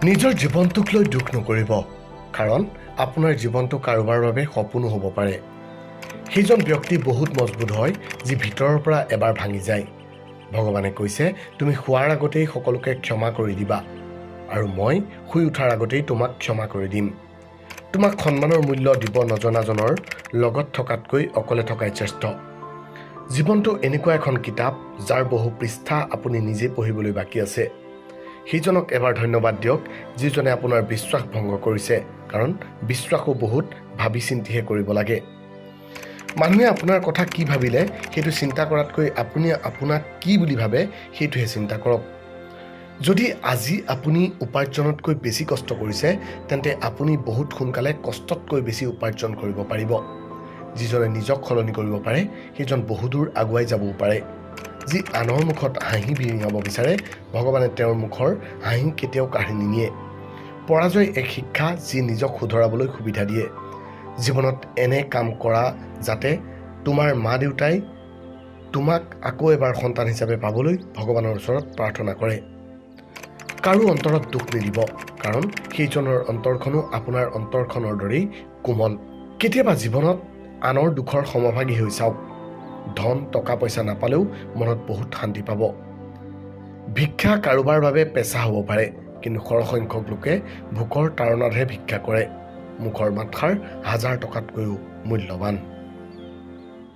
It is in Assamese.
নিজৰ জীৱনটোক লৈ দুখ নকৰিব, কাৰণ আপোনাৰ জীৱনটো কাৰোবাৰ বাবে সপোনো হ'ব পাৰে। সেইজন ব্যক্তি বহুত মজবুত হয় যি ভিতৰৰ পৰা এবাৰ ভাঙি যায়। ভগৱানে কৈছে, তুমি শোৱাৰ আগতেই সকলোকে ক্ষমা কৰি দিবা আৰু মই শুই উঠাৰ আগতেই তোমাক ক্ষমা কৰি দিম। তোমাক সন্মানৰ মূল্য দিব নজনাজনৰ লগত থকাতকৈ অকলে থকাই শ্ৰেষ্ঠ। জীৱনটো এনেকুৱা এখন কিতাপ যাৰ বহু পৃষ্ঠা আপুনি নিজে পঢ়িবলৈ বাকী আছে। সেইজনক এবাৰ ধন্যবাদ দিয়ক যিজনে আপোনাৰ বিশ্বাস ভংগ কৰিছে, কাৰণ বিশ্বাসো বহুত ভাবি চিন্তিহে কৰিব লাগে। মানুহে আপোনাৰ কথা কি ভাবিলে সেইটো চিন্তা কৰাতকৈ আপুনি আপোনাক কি বুলি ভাবে সেইটোহে চিন্তা কৰক। যদি আজি আপুনি উপাৰ্জনতকৈ বেছি কষ্ট কৰিছে, তেন্তে আপুনি বহুত সোনকালে কষ্টতকৈ বেছি উপাৰ্জন কৰিব পাৰিব। যিজনে নিজক সলনি কৰিব পাৰে, সেইজন বহুদূৰ আগুৱাই যাবও পাৰে। যি আনৰ মুখত হাঁহি বিৰিঙাব বিচাৰে, ভগৱানে তেওঁৰ মুখৰ হাঁহি কেতিয়াও কাঢ়ি নিনিয়ে। পৰাজয় এক শিক্ষা যি নিজক শুধৰাবলৈ সুবিধা দিয়ে। জীৱনত এনে কাম কৰা যাতে তোমাৰ মা দেউতাই তোমাক আকৌ এবাৰ সন্তান হিচাপে পাবলৈ ভগৱানৰ ওচৰত প্ৰাৰ্থনা কৰে। কাৰো অন্তৰত দুখ নিদিব, কাৰণ সেইজনৰ অন্তৰখনো আপোনাৰ অন্তৰখনৰ দৰেই কোমল। কেতিয়াবা জীৱনত আনৰ দুখৰ সমভাগী হৈ চাওক। ধন টকা পইচা নাপালেও মনত বহুত শান্তি পাব। ভিক্ষা কাৰোবাৰ বাবে পেচা হ'ব পাৰে, কিন্তু সৰহসংখ্যক লোকে ভোকৰ তাড়নাতহে ভিক্ষা কৰে। মুখৰ মাতষাৰ হাজাৰ টকাতকৈও মূল্যৱান।